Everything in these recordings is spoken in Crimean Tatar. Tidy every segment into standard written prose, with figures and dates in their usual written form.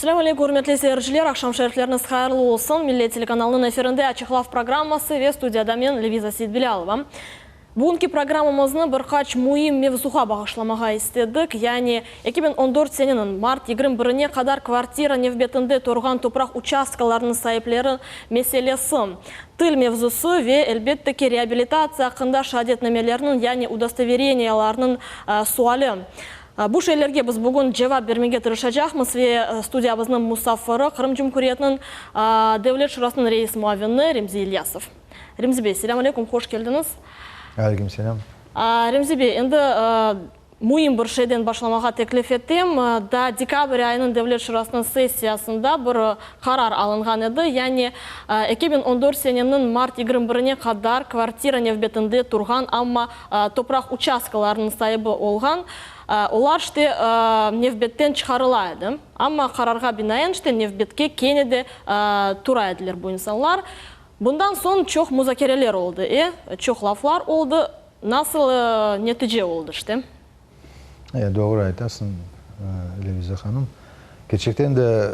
Selâm aleykum, ürmetli seyirciler, aqşam şerifleriñiz hayırlı olsun. Millet telekanalınıñ efirinde Açıq laf programması ve studiyada men, Leviza Seytbilâlova. Bugünki programmamıznı bir qaç müim mevzuğa bağışlamağa istedik, yani 2014 seneniñ mart 21-ine qadar kvartira nevbetinde turğan topraq uçastkalarınıñ saipleri meselesi, til mevzusı ve, elbette ki, reabilitatsiya aqqında şeadetnamelerniñ, yani udostovereniyalarnıñ suali. Bu şeylerge biz bugün cevap bermege tırışacaqmız ve studiyamıznıñ musafiri, Qırım Cumhuriyetiniñ Devlet Şurasınıñ reis muavini Remzi İlyasov. Remzi bey, selâm aleyküm, hoş keldiñiz. Aleyküm selâm. Remzi bey, endi müim bir şeyden başlamağa teklif etem. Daa dekabr ayınıñ Devlet Şurasınıñ sessiyasında bir qarar alınğan edi, yani 2014 seneniñ mart 21-ine qadar kvartira nevbetinde turğan, amma topraq uçastkalarınıñ saibi olğan olar işte nevbetten çıqarıla edi. Amma qararğa binaen işte nevbetke kene de tura ediler bu insanlar. Bundan soñ çoq muzakereler oldı, e, çoq laflar oldı. Nasıl netice oldı işte? E, doğru aytasıñ, Leviza hanım. Kerçekten de,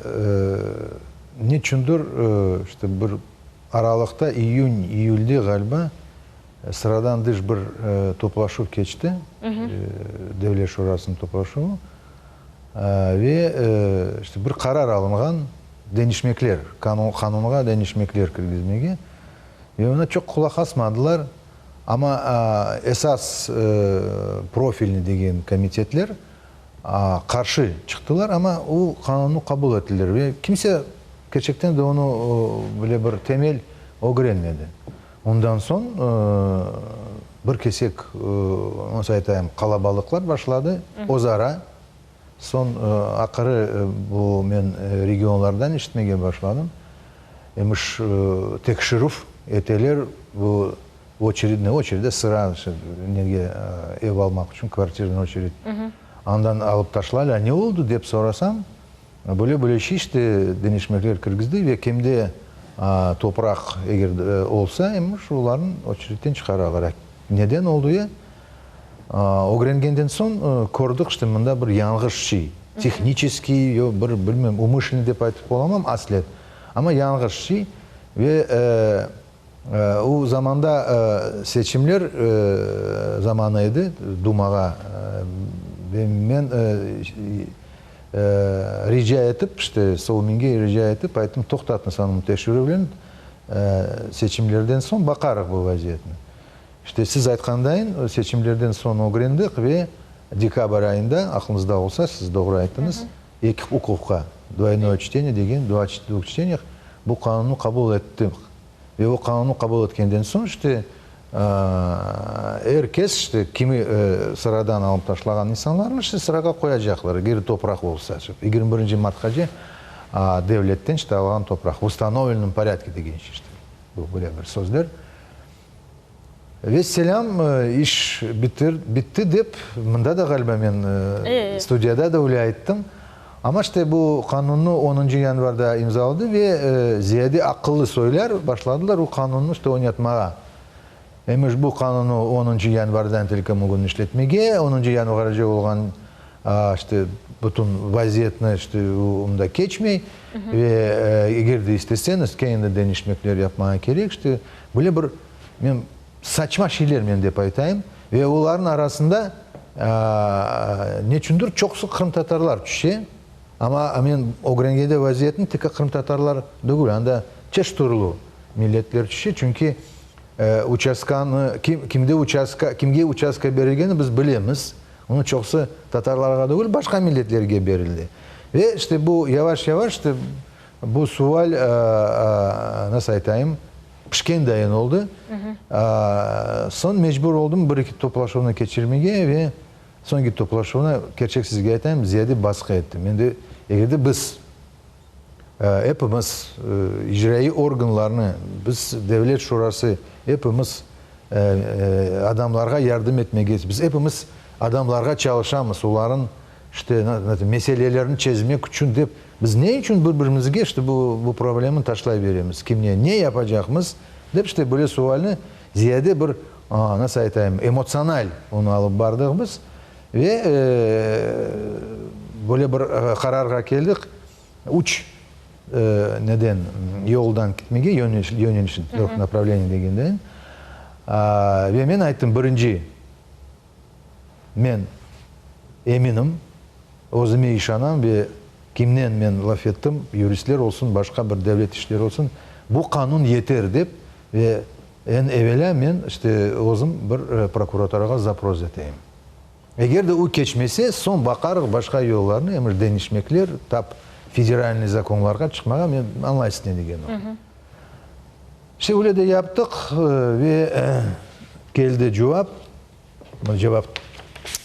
niçündir, işte bir aralıqta, iyün, iyülde ğaliba, sıradan dış bir toplaşuv keçti, Devlet Şurasınıñ toplaşuvı, ve işte bir qarar alınğan, deñişmekler, qanunğa deñişmekler kirgizmege, ve oña çoq qulaq asmadılar. Amma esas profilni degen komitetler qarşı çıqtılar, amma o qanunnı qabul ettiler ve kimse kerçekten de onı böyle bir temel ögrenmedi. Ondan soñ bir kesek, nasıl aytayım, qalabalıqlar başladı özara. Soñ aqırı bu men regionlardan eşitmege başladım. Emiş, tekşirüv eteler, bu oçered, ne oçered, de sıra, nege ev almaq içün kvartirnıy oçered. Andan alıp taşlaylar. Ne oldı dep sorasam, böyle böyle şey işte deñişmeler kirgizdi ve kimde topraq eger olsa emiş, olarnı oçeredten çıqaralar. Neden oldı ya? Ögrengenden soñ kördik, işte mında bir yañğış şey, tehniçeskiy, yo bir bilmem, umışlennıy dep aytıp olamam aslet, amma yañğış şey ve o zamanda seçimler zamanı edi, Dumağa ve men rica etip, işte Sovminge rica etip ayttım, toqtatın anı teşkerüvlerini, seçimlerden soñ baqarıq bu vaziyetni. İşte, siz aytqandayın, seçimlerden soñ ögrendik ve dekabr ayında, aqlıñızda olsa, siz doğru ayttıñız, eki uquqqa, dvoynoye çteniye degen, dvuk çteniyah, bu qanunnı qabul ettik. Ve o qanunnı qabul etkenden soñ, işte, er kes, işte, kimi sıradan alıp taşlağan insanlarnı, işte, sırağa qoyacaqlar, eger topraq olsa, 21 martqace devletten, işte, alğan topraq, v ustanovlennom porâdke degen şey, işte, bu böyle bir sözler. Vesselâm, iş bitir, bitti dep, mında da ğaliba men studiyada da öyle ayttım. Amma işte bu qanunnı onuncı yanvarda imzaladı ve ziyade aqıllı soylar başladılar o qanunnı işte oynatmağa. Emiş bu qanunnı onuncı yanvardan tilki mugün işletmege, onuncı yanvarca olğan işte bütün vaziyetni işte onda keçmey ve eger de isteseñiz kene de deñişmekler yapmağa kerek işte. Böyle bir, men saçma şeyler men dep aytayım, ve olarnıñ arasında neçündir çoqusı qırımtatarlar tüşe, amma men ögrengende vaziyetni tek qırımtatarlar degil, anda çeşit türlü milletler tüşe, çünki uçastkanı, kim, kimde uçastka, kimge uçastka berilgeni biz bilemiz, onıñ çoqusı tatarlarğa degil, başqa milletlerge berildi. Ve işte bu yavaş-yavaş işte Bu sual, nasıl aytayım, pişken dayın oldı. Soñ mecbur oldım bir-eki toplaşuvnı keçirmege ve soñki toplaşuvnı, kerçek sizge aytayım, ziyade basqı ettim. Endi eger de biz, epimiz icraiy organlarnı, biz Devlet Şurası, epimiz adamlarğa yardım etmege, biz epimiz adamlarğa çalışamız, olarnıñ işte, meselelerini çezmek içün dep, biz ne içün bir-birimizge işte bu, bu problemni taşlay beremiz, kimne, ne yapacaqmız, dep işte böyle sualni ziyade bir, nasıl aytayım, emotsional onı alıp bardıq biz ve böyle bir qararğa keldik. Üç neden yoldan ketmege, yöneliş, направление degenden. Ve men ayttım, birinci, men eminim, özüme işanam ve kimnen men laf ettim, yuristler olsun, başqa bir devlet işleri olsun, bu qanun yeter dep, ve eñ evelâ men işte özüm bir prokuraturağa zaproz eteyim. Eger de o keçmese, soñ baqarıq başqa yollarnı, emir deñişmekler, tap federalnıy zakonlarğa çıqmağa, men añlaysız ne degenimni. İşte öyle de yaptıq ve keldi cevap, cevap,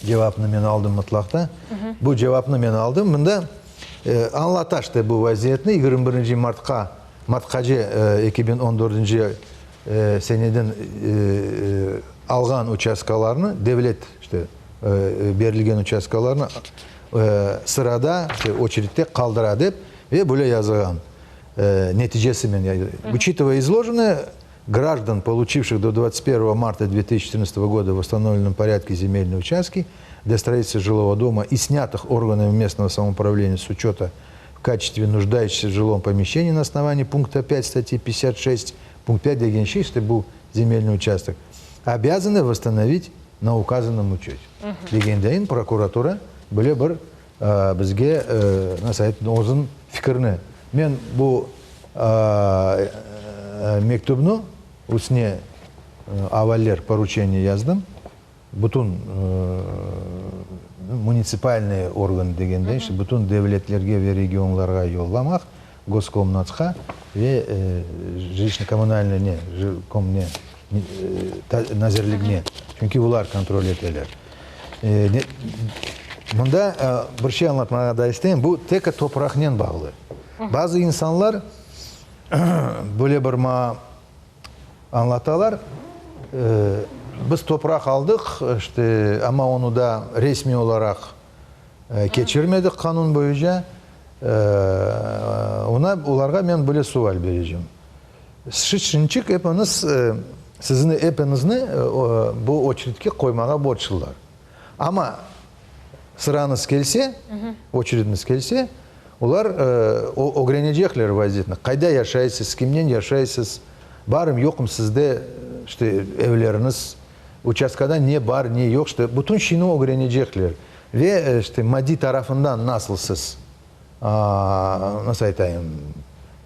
cevapnı men aldım mıtlaqta. Bu cevapnı men aldım. Mında añlata işte bu vaziyetni, 21 martqa, martqace 2014 seneden alğan uçastkalarnı, devlet işte berilgen uçastkalarnı sırada, işte oçeredte qaldıra dep ve böyle yazığan. Neticesi men, Учитывая изложенное, граждан, получивших до 21 марта 2014 года в установленном порядке земельные участки для строительства жилого дома и снятых органами местного самоуправления с учета в качестве нуждающихся в жилом помещении на основании пункта 5 статьи 56, пункт 5 degen şey, işte bu земельный участок, обязаны восстановить на указанном учете. Degendeyin prokuratura böyle bir bizge, nasıl ayt, özüniñ fikirini. Men bu mektüpni üstüne avaller, poruçeniye yazdım. Bütün munitsipalnıy organ degende, işte bütün devletlerge ve regionlarğa yollamaq, Goskomnatsqa ve jilişno-kommunalnıy ne, jilkom ne, nazirligine, çünki olar kontrol eteler. Mında bir şey añlatmağa da isteyim, bu tek topraqnen bağlı. Bazı insanlar böyle bir maña añlatalar, biz topraq aldıq, işte, amma onı da resmiy olaraq keçirmedik qanun boyunca. Ona, olarğa men böyle sual berecem. Şimçik epiñiz, sizni epiñizni bu oçredke qoymağa borçlular. Amma sırañız kelse, oçrediñiz kelse, olar ögrenecekler vaziyetni. Qayda yaşaysız, kimnen yaşaysız, barım, yoqım sizde, işte, evleriñiz, uçastkada ne bar, ne yoq, işte, bütün şeyni ögrenecekler. Ve, işte, maddiy tarafından nasılsız, nasıl aytayım,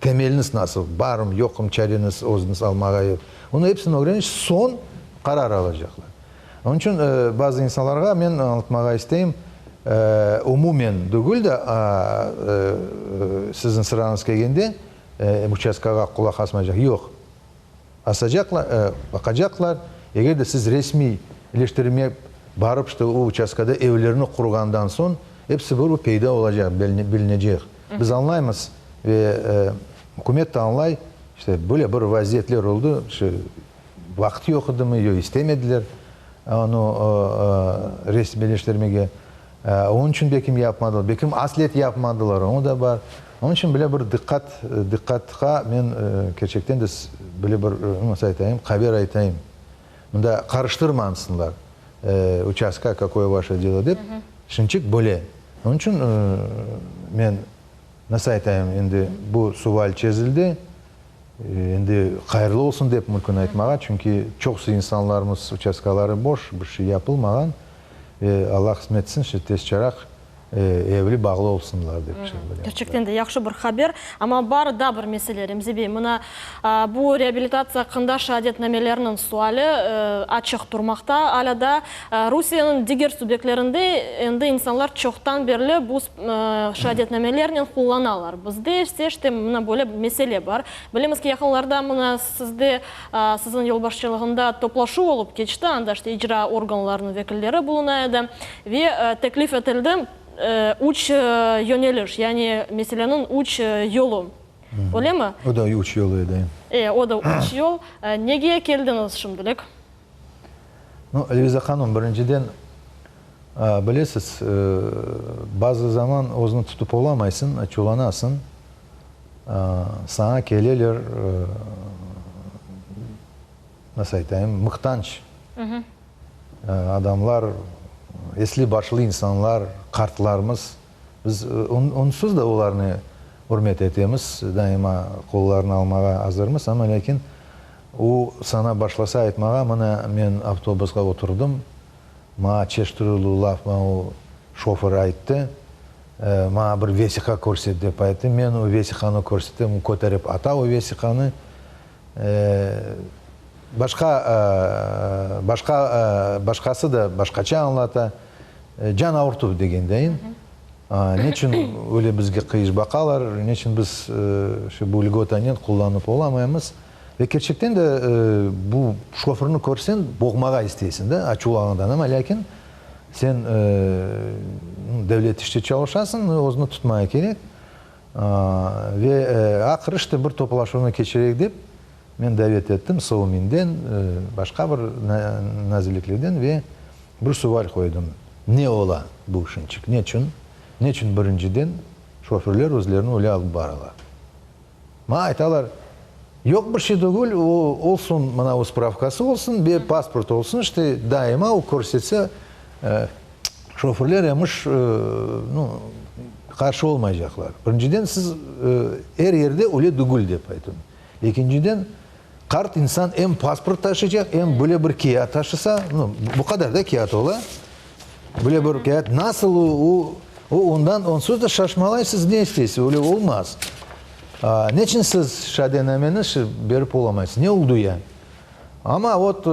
temeliniz nasıl, barım, yoqım, çareniz özüñiz almağa, yoq. Onı episini ögrenip, soñ qarar alacaqlar. Onıñ içün bazı insanlarğa men añlatmağa isteyim, umumen degil de, siziñ sırañız kelgende, uçastkağa qulaq asmaycaq, yoq. Asacaqlar, baqacaqlar, eger de siz resmiyleştirmege barıp, işte, o uçastkada evlerni qurğandan soñ, episi bir peyda olacaq, bilinecek. Biz añlaymız ve ükümet de añlay, işte, böyle bir vaziyetler oldı, işte, vaqıt yoq edimi, yo istemediler onı resmiyleştirmege. Onıñ içün bekim yapmadılar, bekim aslet yapmadılar, o da bar. Onıñ içün bile bir diqqat, diqqatqa men kerçekten de bile bir, nasıl aytayım, haber aytayım. Mında qarıştırmansınlar, uçastka kakoye vaşe delo dep, şimçik böyle. Onıñ içün men, nasıl aytayım, endi bu sual çezildi, endi hayırlı olsun dep mümkün aytmağa, çünki çoqusı insanlarımız uçastkaları boş, bir şey yapılmağan. Ve Allah qısmet etsin, şu tez çaraq evli bağlı olsunlar dep şey bilem. Kerçekten de yahşı bir haber. Amma bar daa bir mesele, Remzi bey. Mına bu reabilitatsiya aqqında şeadetnamelerniñ suali açıq turmaqta. Alâ daa Rusiyeniñ diger subyektlerinde endi insanlar çoqtan berli bu şeadetnamelernen qullanalar. Bizde ise işte mına böyle mesele bar. Bilemiz ki, yaqınlarda mına sizde Siziñ yolbaşçılığında toplaşuv olıp keçti, anda işte icra organlarınıñ vekilleri buluna edi ve teklif etildi üç yöneliş, yani meseleniñ üç yolu, öylemi? O da üç yolu edi. E, o da üç yol. Nege keldiñiz şimdilik? Nu, Elviza hanım, birinciden, bilesiz, bazı zaman özüni tutıp olamaysıñ, açuvlanasıñ. Saña keleler, nasıl aytayım, mıqtanç adamlar, esli-başlı insanlar, qartlarımız. Biz onsuz da olarnı. ürmet etemiz, daima qollarını almağa azırmız, amma lâkin o sana başlasa aytmağa, mına men avtobusqa oturdım, maña çeşit türlü laf maña o şofer ayttı, maña bir vesiqa körset dep ayttı, men o vesiqanı körsetem, o köterip ata o vesiqanı. Başqa, başqa, başqası da başqaça añlata. Can avurtuv degendeyin. Neçün öyle bizge qıyış baqalar, neçün biz şu bu lgotanen qullanıp olamaymız? Ve kerçekten de bu şoförni körseñ, boğmağa isteysiñ de, açuvlanğandan. Amma lâkin sen devlet işte çalışasıñ, özüni tutmağa kerek. Ve ahır işte bir toplaşuvnı keçireyik dep, men davet ettim Sovminden, başqa bir nazirliklerden ve bir sual qoydım, ne ola bu şimçik, neçün, neçün birinciden şoförler özlerini öyle alıp baralar? Maña aytalar, yoq bir şey degil, o olsun, mına o spravkası olsun ve pasport olsun, işte daima o körsetse, şoförler emiş, nu, qarşı olmaycaqlar. Birinciden, siz er yerde öyle degil dep ayttım. Ekinciden, qart insan em pasport taşıycaq, em böyle bir kâğıt taşısa, nu, bu qadar da kâğıt ola, böyle bir kâğıt, nasıl o, o ondan onsuz da şaşmalay, siz ne isteysiz, öyle olmaz. Neçün siz şehadenameni berip olamaysız, ne oldu ya? Amma vot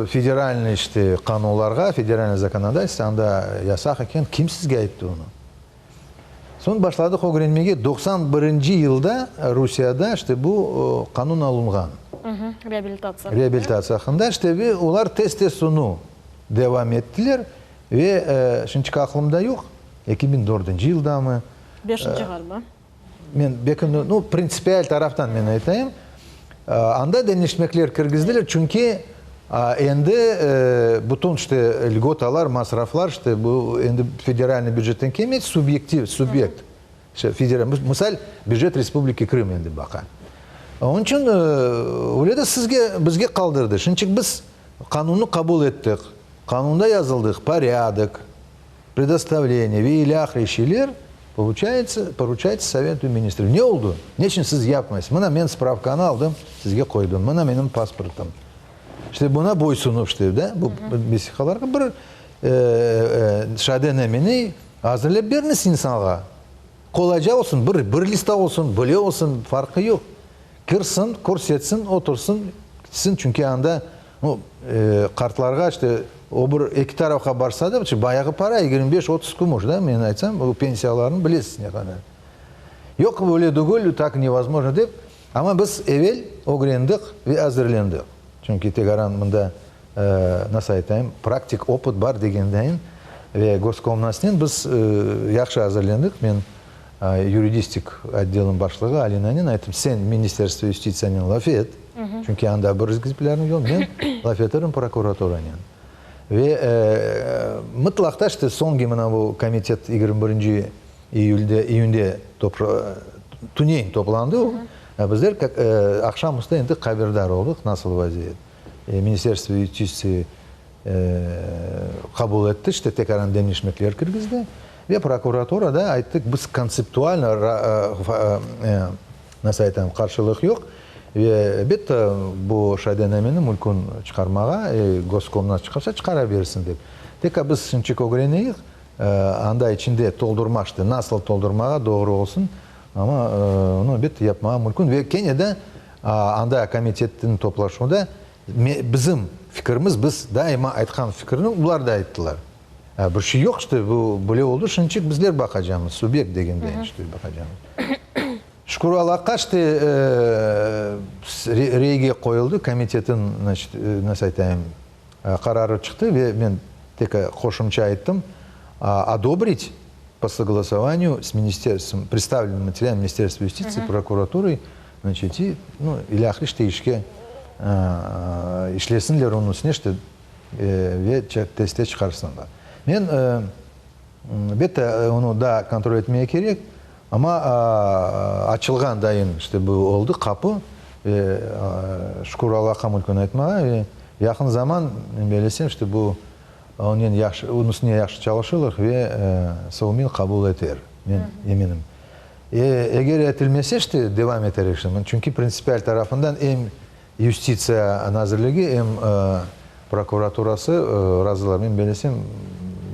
federalnıy işte qanunlarğa, federalnıy zakonodatelstvo, anda yasaq eken, kim sizge ayttı onı? Soñ başladıq ögrenmege, 91-nci yılda Rusiyada işte bu qanun alınğan. Reabilitatsiya. Reabilitatsiya aqqında işte ve olar tez-tez onı devam ettiler ve şimdiki aqlımda yoq, 2004-nci yıldamı? Beşinci ğaliba. Men belki, nu, printsipial taraftan men aytayım, anda deñişmekler kirgizdiler, çünki endi bütün işte lgotalar, masraflar, işte bu endi federalnıy bücetten kelmeydi, subyektiv, subyekt, işte federal, misal, bücet Respubliki Krım endi baqa. Onıñ içün öyle de sizge, bizge qaldırdı. Şimdiki biz qanunnı qabul ettik, qanunda yazıldıq, porâdok, Predostavleniye ve ilâhre şeyler poluçayetsa, poruçayetsa Sovetu Ministrov. Ne oldu? Neçün siz yapmaysız? Mına men spravkanı aldım, sizge qoydım. Mına menim pasportım. İşte buna boysunuv işte, da, bu vesiqalarğa bir şehadenameni azırlap beriñiz insanğa. Qolayca olsun, bir, bir lista olsun, böyle olsun, farqı yoq. Kirsin, körsetsin, otursın, gitsin, çünki anda, nu, qartlarğa işte o bir eki tarafqa barsa da, bayağı para, 25, 30 kümüş, da, men aytsam, o pensiyalarnı bilesiz ne qadar. Yoq, öyle degil, tak nevozmojno dep, amma biz evel ögrendik ve azırlendik. Çünki tekaran mında, nasıl aytayım, praktik opıt bar degendayin ve Goskomnasnen biz yahşı azırlendik. Men Yuridistik otdelniñ başlığı Alinanen ayttım, sen Ministerstvo yustitsiyanen laf et, çünki anda bir izgizplerniñ yol, men laf eterim prokuraturanen. Ve mıtlaqta işte soñki mına bu komitet 21-nci iyülde, iyünde tüneyin toplandı o, bizler aqşam üstü endi haberdar oldıq nasıl vaziyet. Ministerstvo yustitsii qabul etti, işte tekaran deñişmekler kirgizdi ve prokuratura da ayttı, biz kontseptualno, nasıl aytam, qarşılıq yoq ve elbette bu şehadenameni mümkün çıqarmağa, Goskomnaz çıqarsa, çıqara bersin dep. Tek biz şimdiki ögreneyik, anda içinde toldurma, işte nasıl toldurmağa doğru olsun, amma onı elbette yapmağa mümkün ve kene de anda komitetniñ toplaşuvında Bizim fikirimiz, biz daima aytqan fikirni olar da ayttılar. Bir şey yoq işte, bu böyle oldı, şimdiçik bizler baqacamız, subyekt degende işte baqacamız. Şükür Allahqa, işte reyge qoyuldı, komitetin, значит, nasıl aytayım, qararı çıqtı ve men tek qoşumça ayttım, odobrить po soglasovaniyu s ministerstvom, predstavlennym materialom Ministerstva yustitsii, prokuraturой, Значit, i, nu, ilâhre işte işke işlesinler onıñ üstüne işte ve teste çıqarsınlar. Men, elbette, onı daa kontrol etmege kerek, amma açılğan dayın işte bu oldı qapı ve şükür Allahqa mümkün aytmağa ve yaqın zaman, men bellesem, işte bu onen yahşı, onıñ üstüne yahşı çalışırlar ve Sovmin qabul eter, men eminim. Eger etilmese, işte, devam eter işte. Çünki printsipial tarafından em Yustitsiya nazirligi, em prokuraturası razılar. Men belesem,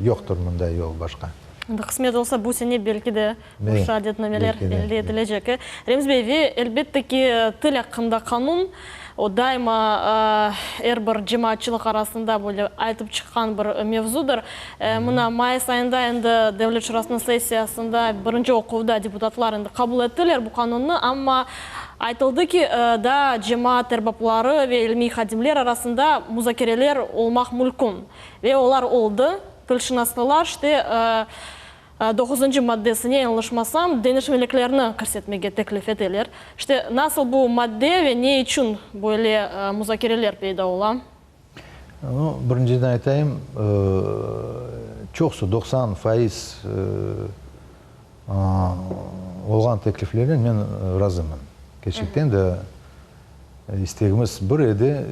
yoqtır mınday yol başqa. Endi qısmet olsa, bu sene belki de bu şeadetnameler elde etilecek. Remzi bey, ve elbette ki, til aqqında qanun, o daima er bir cemaatçılıq arasında böyle aytıp çıqqan bir mevzudır. Mına, mayıs ayında endi Devlet Şurasınıñ sessiyasında birinci oquvda deputatlar endi qabul ettiler bu qanunnı, amma aytıldı ki, daa cemaat erbapları ve ilmiy hadimler arasında muzakereler olmaq mülkün. Ve olar oldı. Tilşınaslılar, işte, doquzıncı maddesine, yañlışmasam, deñişmeliklerni kirsetmege teklif eteler. İşte, nasıl bu madde ve ne içün böyle muzakereler peyda ola? Nu, birinciden aytayım, çoqusı, 90%, olğan tekliflernen men razımın. Kerçekten de istegimiz bir edi,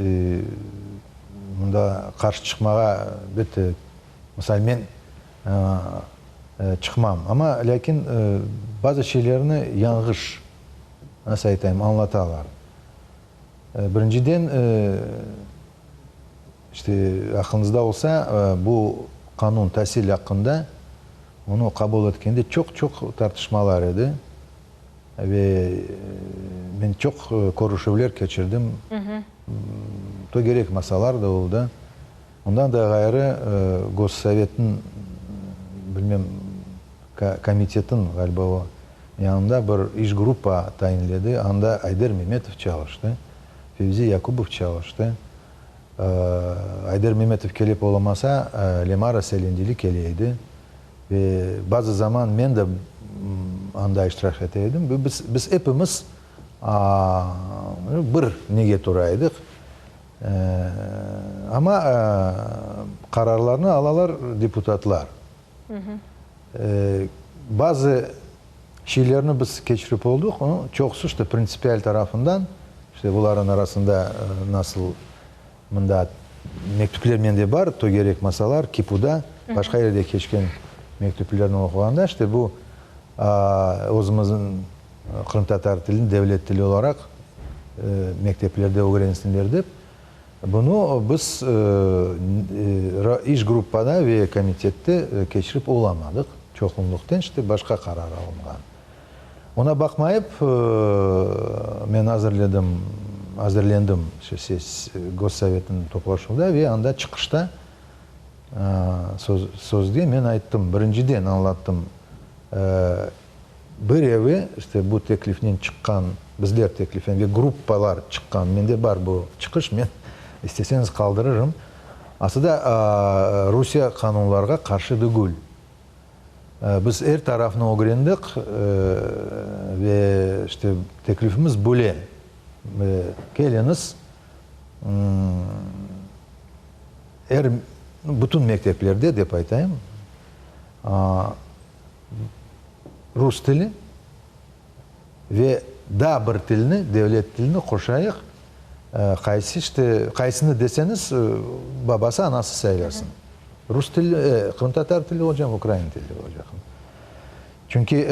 mında qarşı çıqmağa, elbette, misal, men çıqmam, amma lâkin bazı şeylerni yañğış, nasıl aytayım, añlatalar. Birinciden, işte, aqlıñızda olsa, bu qanun tasil aqqında, onı qabul etkende çoq-çoq tartışmalar edi ve men çoq körüşüvler keçirdim, tögerek masalar da oldı. Ondan da ğayrı, Gossovetniñ, bilmem, komitetniñ, ğaliba o, yanında bir iş gruppa tayinledi, anda Ayder Memetov çalıştı, Fevzi Yakubov çalıştı. Ayder Memetov kelip olamasa, Lemara Selendili kele edi. Ve bazı zaman men de anda iştirak ete edim. Biz, biz epimiz bir nege tura edik. Amma qararlarnı alalar deputatlar. Bazı şeylerni biz keçirip oldıq, çoqusı işte printsipial tarafından, işte bularnıñ arasında nasıl mında mektüpler mende bar, tögerek masalar, KİPUda, başqa yerde keçken mektüplerni oquğanda, işte bu özümizniñ qırımtatar tilini devlet tili olaraq mekteplerde ögrensinler dep, Bunı biz iş gruppada ve komitette keçirip olamadıq, çoqunlıqten işte başqa qarar alınğan. Ona baqmayıp, men azırledim, azırlendim Gossovetniñ toplaşuvda ve anda çıqışta sözde men ayttım, birinciden añlattım, Birevi, işte, bu teklifnen çıqqan, bizler teklifen ve gruppalar çıqqan, mende bar bu çıqış, men, isteseñiz, qaldırırım. Aslı da, Rusiye qanunlarğa qarşı degil. Biz er tarafnı ögrendik ve, işte, teklifimiz böyle, keliñiz, er, bütün mekteplerde, dep aytayım, Rus tili ve daa bir tilni, devlet tilini qoşayıq, qaysı işte, qaysını deseñiz, babası, anası saylasın. Rus tili, qırımtatar tili olacaq, ukrain tili olacaq. Çünki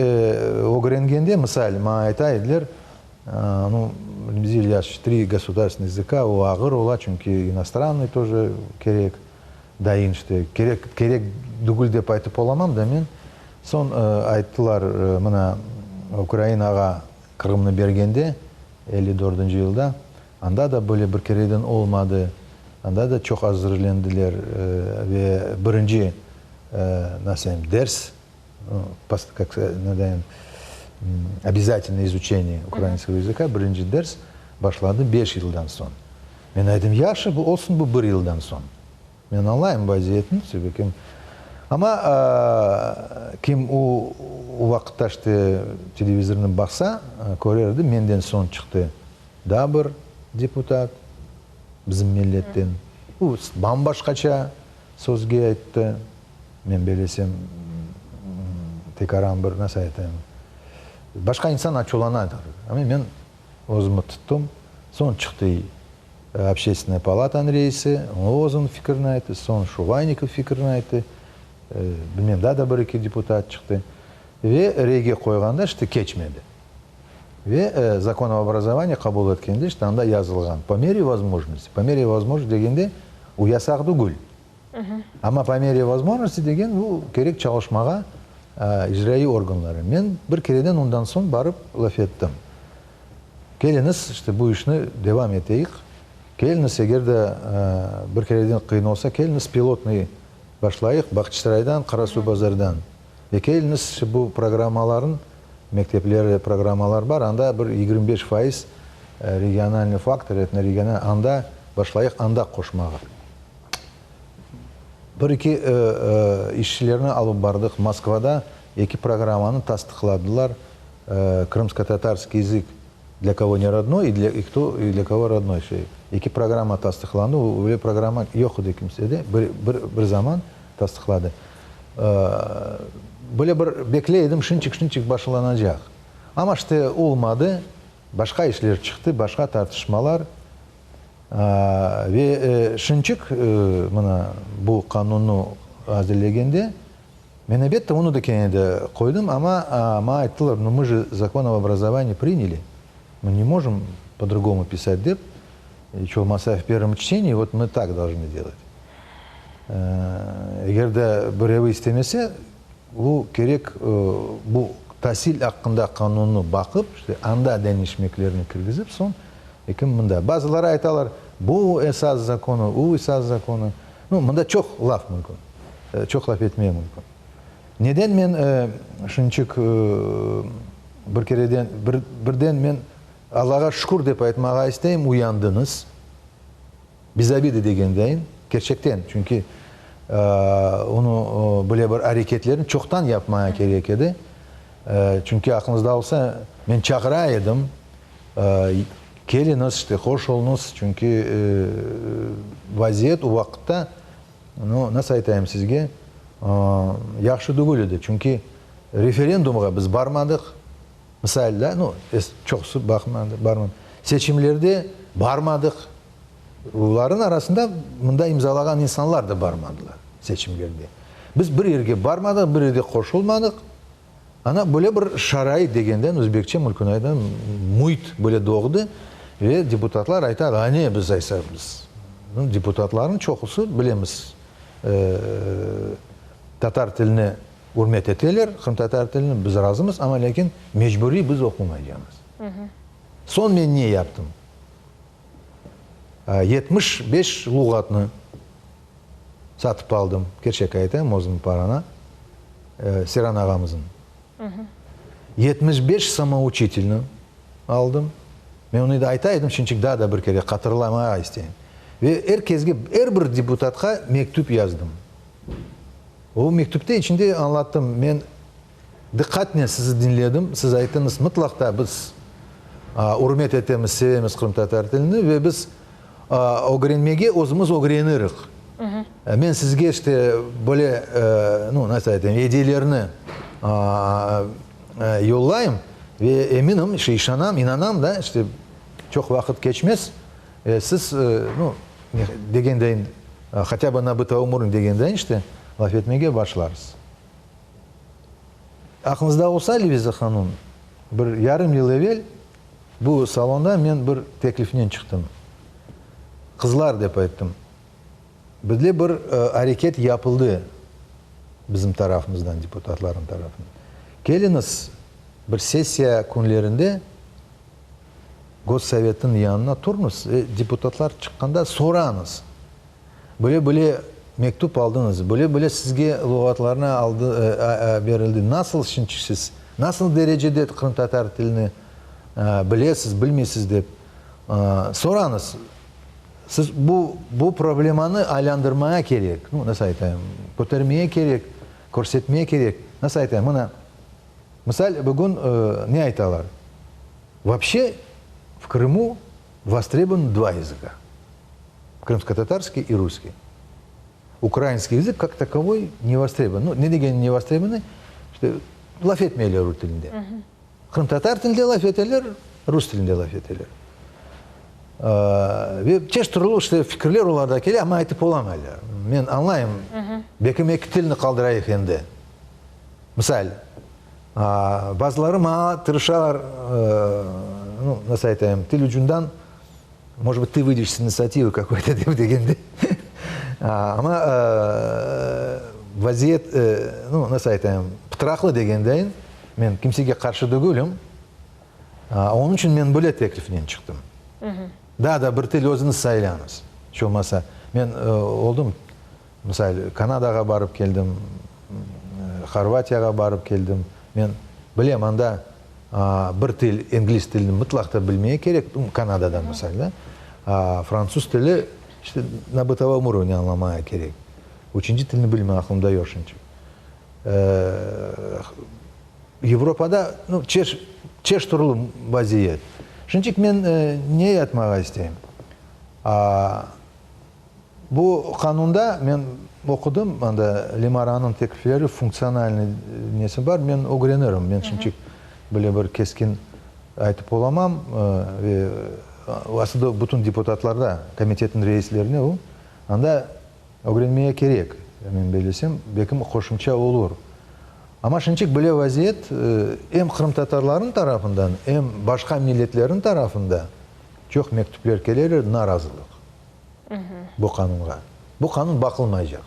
ögrengende, misal, maña ayta ediler, nu, Remzi İlyasovич, tri gosudarstvenных языka, o ağır ola, çünki inostrannıy тоже kerek. Dayın işte, kerek, kerek dügül dep aytıp olamam da men. Soñ ayttılar, mına, Ukrainağa Qırımnı bergende, 54-nci yılda, anda da böyle bir kereden olmadı, anda da çoq azırlendiler ve birinci, nasıl ayım, ders, kak ne obязательное izuçeniye ukrainskogo языka, birinci ders başladı beş yıldan soñ. Men ayttım, yahşı, bu olsun bu bir yıldan soñ. Men añlayım vaziyetni, sebep amma kim o vaqıtta işte televizornı baqsa, körer edi, menden soñ çıqtı daa bir deputat bizim milletten. O bam-başqaça sözge ayttı. Men belesem, tekaran bir, nasıl aytayım, başqa insan açuvlana, amma men Özümi tuttım. Soñ çıqtı Общeственnaya palatanıñ reisi, o özüniñ fikrini ayttı, soñ Şuvaynikov fikrini ayttı, bilmem, daa da bir-eki deputat çıqtı. Ve reyge qoyğanda işte keçmedi. Ve Zakon o obrazovaniyi qabul etkende işte anda yazılğan, po mere vozmojnosti, po mere vozmojnosti degende u yasaq tügül. Amma po mere vozmojnosti degen bu kerek çalışmağa icraiy organları. Men bir kereden ondan soñ barıp laf ettim. Keliñiz, işte bu işni devam eteyik. Keliñiz, eger de bir kereden qıyın olsa, keliñiz pilotnıy başlayıq Bağçasaraydan, Qarasuvbazardan. Ve keliñiz, işte bu programmaların, mekteplerde programmalar bar, anda bir 25% regionalnıy faktor, etnoregional, anda başlayıq, anda qoşmağa. Bir-eki işçilerni alıp bardıq Moskvada, eki programmanı tasdıqladılar, Krımskotatarskiy yazık dlâ kogo ne rodnoy i dlâ i kto i dlâ kogo rodnoy şey. Eki programma tasdıqlandı, öyle programma yoq edi kimsede, bir bir bir zaman tasdıqladı. Böyle bir bekley edim, şınçik-şınçik başlanacaq. Amma işte olmadı, başqa işler çıqtı, başqa tartışmalar. Ve şınçik mına bu qanunnı azirlegende, men elbette onı da kene de qoydım, amma maña ayttılar, nu mı je zakon ob obrazovaniyi prinyali, mı ne mojım po drugomu pisat dep, iç olmasa v pervom çteniyi vot mı tak dolžnı delat. Eger de birevi istemese, bu kerek bu tasil aqqında qanunnı baqıp, işte anda deñişmeklerni kirgizip, soñ Ekim mında. Bazıları aytalar, bu esas zakonı, u esas zakonı. Nu, mında çoq laf mümkün, çoq laf etmeye mümkün. Neden men şunçik bir kereden, bir, birden men Allağa şükür dep aytmağa isteyim, uyandıñız. Bez obidi degendeyin, kerçekten, çünki onı böyle bir areketlerni çoqtan yapmaya kerek edi. Çünki aqlıñızda olsa, men çağıra edim, keliñiz, işte, hoş oluñız, çünki vaziyet o vaqıtta, nu, nasıl aytayım sizge, yahşı tügül edi. Çünki referendumğa biz barmadıq, Misal da, nu, çoqusı baqmadı, barmadı. Seçimlerde barmadıq. Olarnıñ arasında mında imzalağan insanlar da barmadılar seçimlerde. Biz bir yerge barmadıq, bir yerge qoşulmadıq. Ana, böyle bir şarait degenden, özbekçe mülkün aytam, müit böyle doğdı ve deputatlar ayta, a ne biz aysa, biz, deputatlarnıñ çoqusı, bilemiz, tatar tilini Ürmet eteler qırımtatar tilini, biz razımız, amma lâkin mecburiy biz oqumaycamız. Soñ men ne yaptım? 75 luğatnı satıp aldım, kerçek aytayım, özüm parana, Seyran ağamıznıñ. 75 samouçitelni aldım. Men onı da ayta edim, şimdiki daa da bir kere hatırlamağa isteyim. Ve er kesge, er bir deputatqa mektüp yazdım. O mektüpte içinde añlattım, men diqqatnen sizi diñledim, siz ayttıñız, mıtlaq da biz ürmet etemiz, sevemiz qırımtatar tilini ve biz ögrenmege özümiz ögrenirik. Men sizge işte böyle, nu, nasıl aytayım, ediyelerni yollayım ve eminim, işte işanam, inanam da, işte çoq vaqıt keçmez, siz, nu, degendeyin, Hotâ bı na bıtovom urovne degendeyin işte laf etmege başlarız. Aqlıñızda olsa, Leviza hanum, bir yarım yıl evel bu salonda men bir teklifnen çıqtım. Qızlar, dep ayttım, bizde bir areket yapıldı bizim tarafımızdan, deputatlarnıñ tarafından. Keliñiz, bir sessiya künlerinde Gossovetniñ yanına turıñız ve deputatlar çıqqanda sorañız, böyle-böyle mektüp aldıñız, böyle-böyle sizge luğatlarnı aldı, berildi, nasıl şimdi siz, nasıl derecede qırımtatar tilini bilesiz, bilmeysiz dep sorañız. Siz bu, bu problemanı aylandırmaya kerek, nu, nasıl aytayım, kötermeye kerek, körsetmeye kerek. Nasıl aytayım, mına, misal, bugün ne aytalar? Voobşe v Krımu vostrebovany dva язıka, krımskotatarskiy i russkiy. Ukrainskiy язık kak takovoy ne vostrebovany. Nu, ne degeni ne vostrebovany, işte, laf etmeyler ru tilinde. Qırımtatar tilinde laf eteler, rus tilinde laf eteler. Ve çeşit türlü işte fikirler olarda kele, amma aytıp olamaylar. Men añlayım, belkim eki tilni qaldırayıq endi. Misal. Bazıları maña tırışalar, nu, nasıl aytayım, til ucundan, может быть, ты выйдешь с инициативой какой-то dep degende. Amma vaziyet, nu, nasıl aytayım, pıtraqlı degendeyin, men kimsege qarşı degülim, onıñ içün men böyle teklifnen çıqtım. Daa da bir til özüñiz saylañız, iç olmasa. Men oldım, misal, Kanadağa barıp keldim, Horvatiyağa barıp keldim. Men bilem, anda bir til, ingliz tilini mıtlaq ta bilmeye kerek, Kanadada, misal, da. Fransuz tili, işte, na bıtovom urovne añlamaya kerek. Üçünci tilni bilmem, aqlımda yoq şimdiki. Yevropada, nu, çeş, çeş türlü vaziyet. Şunçik men ne aytmağa isteyim? Bu qanunda men oqudım, anda Lemaranıñ teklifleri, funktsionalnıy nesi bar, men ögrenirim. Men şimdiki böyle bir keskin aytıp olamam. Ve aslında bütün deputatlarda, komitetniñ reislerine o, anda ögrenmege kerek, men bellesem, belkim qoşumça olur. Amma şimdiki böyle vaziyet em qırımtatarlarnıñ tarafından, em başqa milletlerniñ tarafında çoq mektüpler keleler, narazılıq bu qanunğa. Bu qanun baqılmaycaq.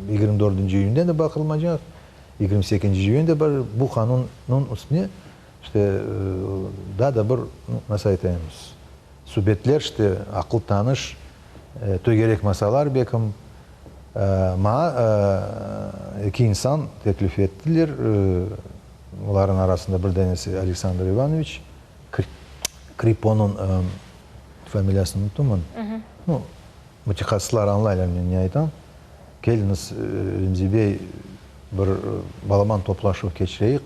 24 iyünden de baqılmaycaq, 28 iyün de bar. Bu qanunnıñ üstüne işte daa da bir, nasıl aytayımız, subetler, işte aqıl tanış, tögerek masalar belkim. Maña eki insan teklif ettiler, olarnıñ arasında bir danesi Aleksandr İvanoviç Kriponıñ familiyasını unuttım. Nu, mütehassıslar añlaylar men ne aytam. Keliñiz, Remzi bey, bir balaban toplaşuv keçireyik,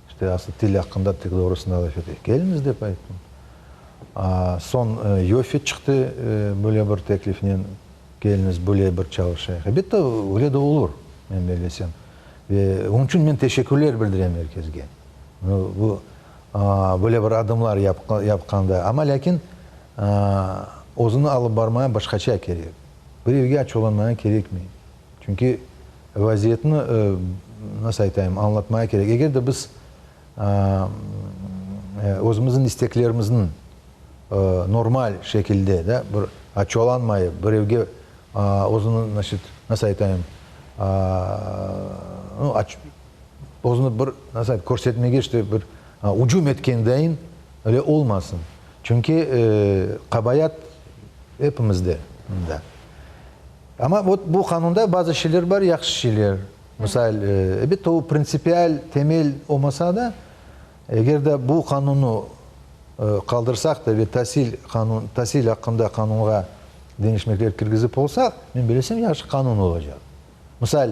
işte asıl til aqqında tek doğrusını laf eteyik. Keliñiz, dep ayttım. Soñ Yofi çıqtı böyle bir teklifnen. Keliñiz, böyle bir çalışayıq. Elbette, öyle de olur, men bellesem. Ve onıñ içün men teşekkürler bildirem er kesge. Bu, böyle bir adımlar yapqanda. Amma lâkin özüni alıp barmaya başqaça kerek. Birevge açuvlanmaya kerekmey. Çünki vaziyetni, nasıl aytayım, añlatmaya kerek. Eger de biz özümizniñ isteklerimizni normal şekilde, da, bir açuvlanmayıp, birevge özüni, znaçit, nasıl aytayım, nu, özüni bir, nasıl ayt, körsetmege, işte, bir ücüm etkendayin öyle olmasın. Çünki qabayat epimizde mında. Amma vot bu qanunda bazı şeyler bar, yahşı şeyler. Misal, elbette, o printsipial, temel olmasa da, Eger de bu qanunnı qaldırsaq da ve tasil qanun, tasil aqqında qanunğa deñişmekler kirgizip olsaq, men bilesem, yahşı qanun olacaq. Misal,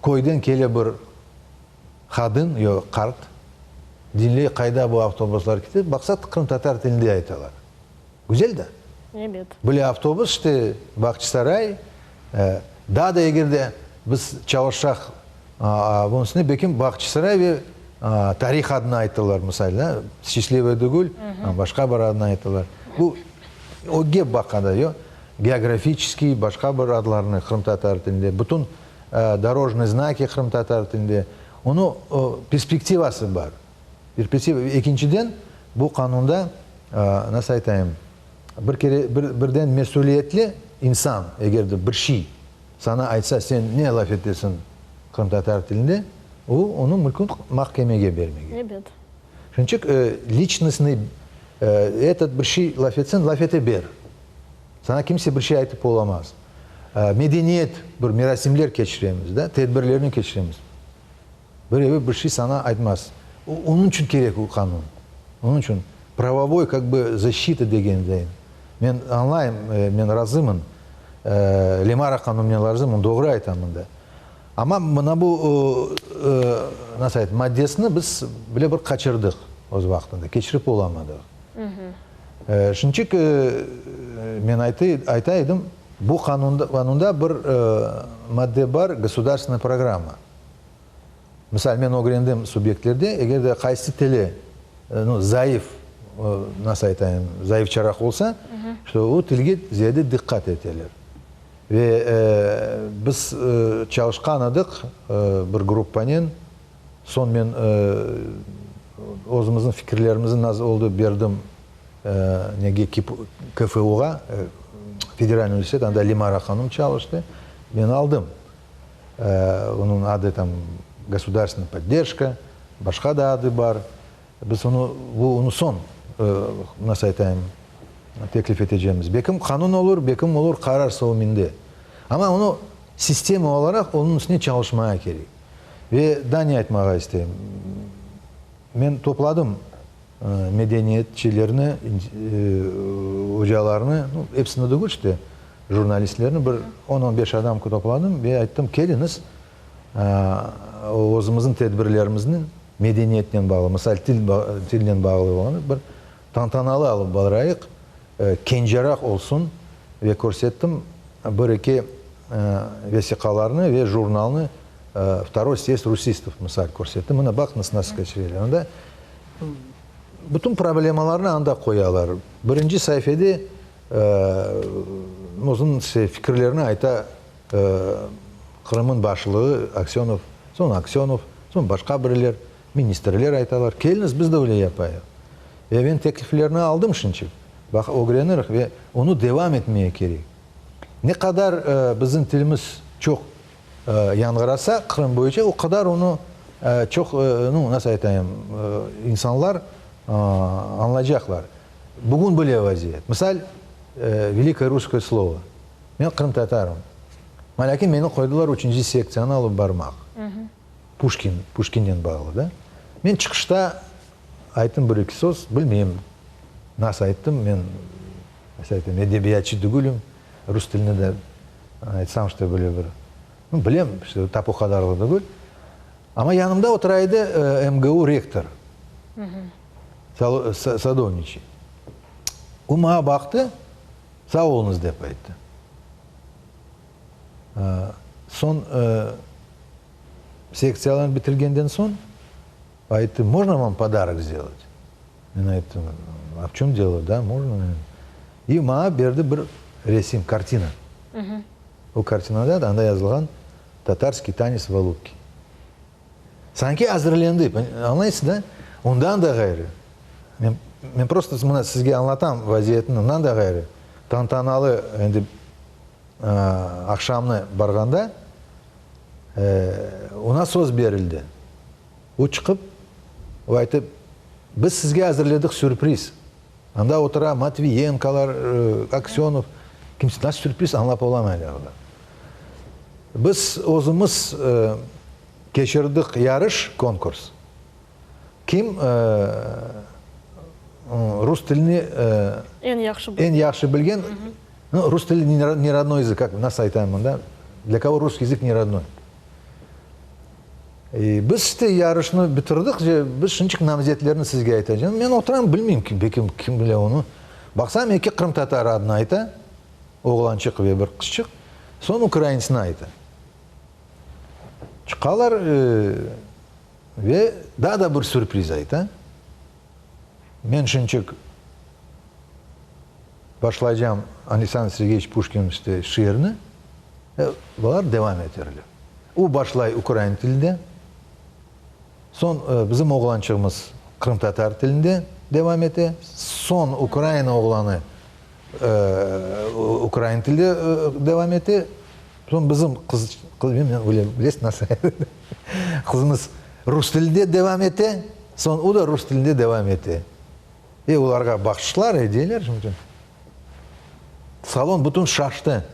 köyden kele bir qadın yo qart, diñley, qayda bu avtobuslar kete, baqsa, qırımtatar tilinde aytalar. Güzel da. Ebet. Böyle avtobus işte Bağçasaray, daa da eger de biz çalışsaq bunıñ üstünde, belkim Bağçasaray ve tarih adını aytırlar, misal, da, Sçastlivoye degül, başqa bir adını aytırlar. Bu ögge baqqanda, yoq, geografiçeskiy başqa bir adlarnı qırımtatar tilinde, bütün dorojnıy znaki qırımtatar tilinde, onıñ perspektivası bar. Perspektiva. Ekinciden, bu qanunda, nasıl aytayım, bir kere, bir, birden mesüliyetli insan, eger de bir şey saña aytsa, sen ne laf etesiñ qırımtatar tilinde, o, onı mümkün mahkemege bermege. Ebet. Şunıñ içün liçnostnıy, etot bir şey laf etseñ, laf ete ber. Saña kimse bir şey aytıp olamaz. Medeniyet, bir merasimler keçiremiz, da, tedbirlerni keçiremiz. Birevi bir şey saña aytmaz. Onıñ içün kerek o qanun. Onıñ içün pravovoy kak bı защita degendeyin. Men añlayım, men razımın. Lemara qanunınen razımın, doğru ayta mında. Amma mına bu, nasıl ayt, maddesini biz bile bir qaçırdıq öz vaqtında, keçirip olamadıq. Şunçik men ayta edim, bu qanunda bir madde bar, gosudarstvenaya programma. Misal, men ögrendim subyektlerde, eger de qaysı tili, nu, zayıf, nasıl aytayım, zayıfçaraq olsa, işte o tilge ziyade diqqat eteler. Ve biz çalışqan edik bir gruppanen. Soñ men özümizniñ fikirlerimizni nasıl oldı berdim nege KFU-ğa, Federal universitet, anda Lemara hanım çalıştı. Men aldım. Onıñ adı tam Gosudarstvenna podderjka, başqa da adı bar. Biz onı, bu onı soñ, nasıl aytayım, teklif etecemiz. Bekim qanun olur, bekim olur qarar Sovminde. Amma onı sistema olaraq onıñ üstüne çalışmağa kerek. Ve daa ne aytmağa isteyim. Men topladım medeniyetçilerni, ocalarnı, nu, episini degil işte, jurnalistlerni, bir on-on beş adam topladım ve ayttım, keliñiz, özümizniñ tedbirlerimizniñ medeniyetnen bağlı, misal, til tilnen bağlı olğan bir tantanalı alıp barayıq, kenceraq olsun ve körsettim bir-eki vesiqalarnı ve jurnalnı, Vtoroy syezd rusistov, misal, körsettim. Mına baqıñız, nasıl keçireler. Anda bütün problemalarnı anda qoyalar. Birinci saifede özüniñ fikirlerini ayta Qırım'ın başlığı Aksönov, soñ Aksönov, soñ başqa biriler, ministrler aytalar, keliñiz biz de öyle yapayıq. Ve men tekliflerni aldım şinçik. Baq, ögreniriq ve onı devam etmeye kerek. Ne qadar bizim tilimiz çoq yañğırasa Qırım boyunca, o qadar onı çoq, nu, nasıl aytayım, insanlar añlaycaqlar. Bugün böyle vaziyet. Misal, Velikoye russkoye slovo. Men qırımtatarım. Lâkin meni qoydılar üçünci sektsiyanı alıp barmaq. Puşkin, Puşkinnen bağlı da. Men çıqışta ayttım bir-eki söz, bilmeyim, nasıl ayttım, men, nasıl aytayım, edebiyatçı tügülim, rus tilini de aytsam, işte, böyle bir, nu, bilem, işte, tap o qadarlı tügül. Amma yanımda otura edi MGU rektor, Sadovniçiy. O maña baqtı. Sağ oluñız, dep ayttı. Soñ, sektsiyalarnı bitirgenden soñ, ayttı, Mojno vam podarok sdelat? Men ayttım, A v çöm delo? Da, mojno. I maña berdi bir resim, kartina. O kartinada da anda yazılğan, Tatarskiy tanets v Alupke. Sanki azırlendi, añlaysız da? Ondan da ğayrı, men, men prosto mına sizge añlatam vaziyetni, ondan da ğayrı, tantanalı endi aqşamnı barğanda, oña söz berildi. O çıqıp, o ayttı, biz sizge azırledik sürpriz. Anda otura Matviyenkolar, Aksönov, kimse, nasıl sürpriz añlap olamaylar olar. Biz özümiz keçirdik yarış, konkurs. Kim rus tilini eñ yahşı eñ yahşı bilgen, nu, rus tili ne rodnoy языk, kak, nasıl aytayım mında, dlâ kogo russkiy языk ne rodnoy. Biz işte yarışnı bitirdik, biz şimdiki namzetlerni sizge aytacağım. Men oturam, bilmeyim, kim, kim bile onı. Baqsam, eki qırımtatar adını ayta. Oğlançıq ve bir qızçıq, soñ ukrainsini ayta. Çıqalar ve daa da bir sürpriz ayta. Men şimçik başlaycam Aleksandr Sergeyeviç Puşkin işte şiirini, bular devam eterler. O başlay ukrain tilinde, soñ bizim oğlançığımız qırımtatar tilinde devam ete, soñ ukrain oğlanı Ukrain tilde devam ete. Soñ bizim qız, bilesiz nasıl, qızımız rus tilinde devam ete. Soñ o da rus tilinde devam ete. E, olarğa bahşışlar, ediyeler. Salon bütün şaştı.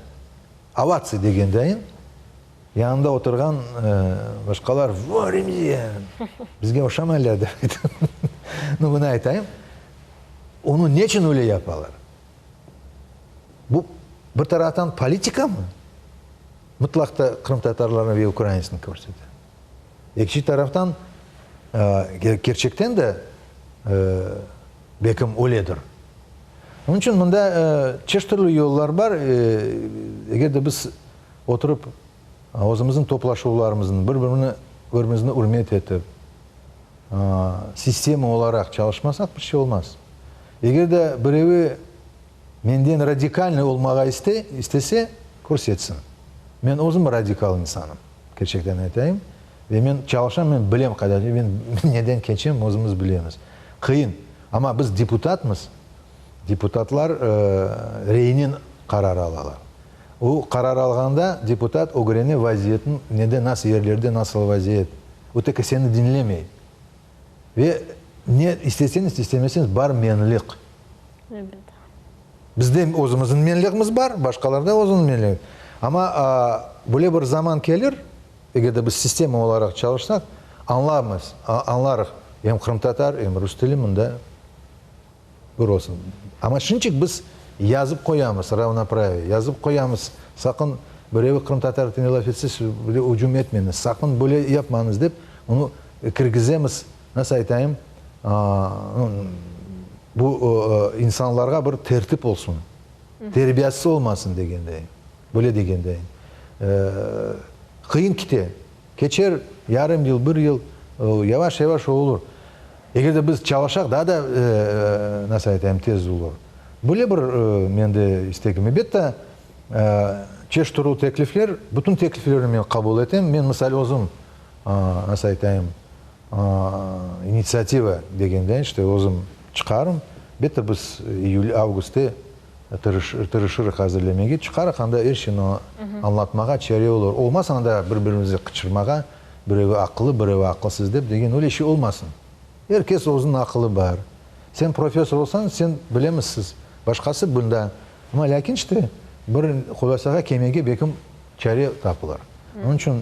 Ovatsiya degendayin, yanında oturğan başqalar, Vo, Remziye, bizge oşamaylar, dep ayttı. Nu, bunı aytayım. Onı neçün öyle yapalar? Bu bir taraftan politikamı? Mıtlaq da qırımtatarlarnı ve ukrainsni körsete. Ekinci taraftan, kerçekten de belkim öyledir. Onıñ içün mında çeşit türlü yollar bar. Eger de biz oturıp özümizniñ toplaşuvlarımıznı, bir-birini, birimizni ürmet etip, Sistema olaraq çalışmasaq bir şey olmaz. Eger de birevi menden radikalnıy olmağa istey, istese, Körsetsin. Men özüm radikal insanım, kerçekten aytayım. Ve men çalışam, men bilem qayda, men neden keçem, özümiz bilemiz. Qıyın. Amma biz deputatmız. Deputatlar reynen qarar alalar. O qarar alğanda deputat ögrene vaziyetniñ nede, nasıl yerlerde nasıl vaziyet. O tek seni diñlemey. Ve ne isteseñiz, istemeseñiz, bar menlik. Elbet. Bizde özümizniñ menligimiz bar, başqalarda özüniñ menligi. Amma böyle bir zaman kelir, eger de biz sistema olaraq çalışsaq, añlarmız, añlarıq, em qırımtatar, em rus tili mında bir olsun. Amma şimdicik biz yazıp qoyamız, ravnopraviye, yazıp qoyamız, saqın birevi qırımtatar tilinde laf etse, siz böyle ücüm etmeñiz, saqın böyle yapmañız dep, onı kirgizemiz, nasıl aytayım, bu insanlarğa bir tertip olsun, terbiyasız olmasın degendeyim, böyle degendeyim. Qıyın kite, keçer yarım yıl, bir yıl, yavaş-yavaş olur. Eger de biz çalışaq, daa da, nasıl aytayım, tez olur. Böyle bir mende istegim. Elbette, çeşit türlü teklifler, bütün tekliflerni men qabul etem. Men, misal, özüm, nasıl aytayım, initsiativa degenden, işte, özüm çıqarım. Elbette, biz iyül, avgustte tırışırıq azırlemege, çıqarıq, anda er şeyni añlatmağa çare olur. Olmasa, anda bir-birimizge qıçırmağa, birevi aqıllı, birevi aqılsız dep, degen öyle şey olmasın. Er kes özüniñ aqılı bar. Sen professor olsañ, sen bilemizsiz, başqası bunda. Amma lâkin işte, bir hulâsağa kelmege belkim çare tapılır. Onıñ içün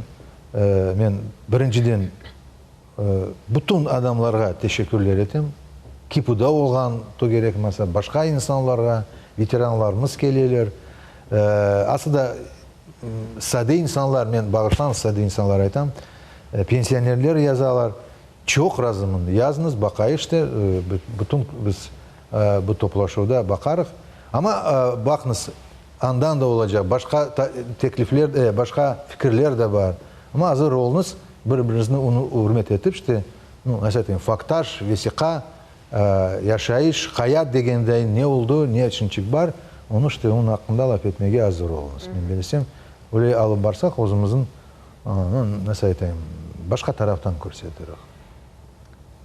men birinciden bütün adamlarğa teşekkürler etem, KİPUda olğan tögerek masa, başqa insanlarğa, veteranlarımız keleler. Aslı da sade insanlar, men bağışlañız, sade insanlar aytam, pensionerler yazalar, çoq razımın, yazıñız, baqayıq işte, bütün biz bu toplaşuvda baqarıq. Amma baqıñız, andan da olacaq, başqa teklifler de, başqa fikirler de bar. Amma azır oluñız, bir-biriñizni ürmet etip, işte, nu, nasıl aytayım, faktaj, vesiqa, yaşayış, hayat degenday ne oldı, ne içinçik bar, onı, işte, onıñ aqqında laf etmege azır oluñız. Men bellesem, öyle alıp barsaq, özümizniñ, nu, nasıl aytayım, başqa taraftan körsetirik.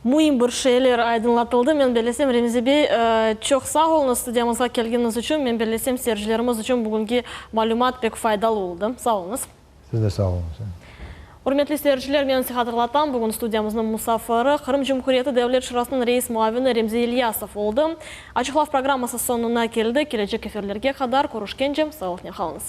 Müim bir şeyler aydınlatıldı. Men bellesem, Remzi bey, çoq sağ oluñız studiyamızğa kelgeniñiz içün. Men bellesem, seyircilerimiz içün bugünki malümat pek faydalı oldı. Sağ oluñız. Siz de sağ oluñız. Ürmetli seyirciler, men size hatırlatam, bugün studiyamıznıñ musafiri, Qırım Cumhuriyeti Devlet Şurasınıñ reis muavini Remzi İlyasov oldı. Açıqlav programması soñuna keldi. Kelecek efirlerge qadar körüşkence, sağlıqnen qalıñız.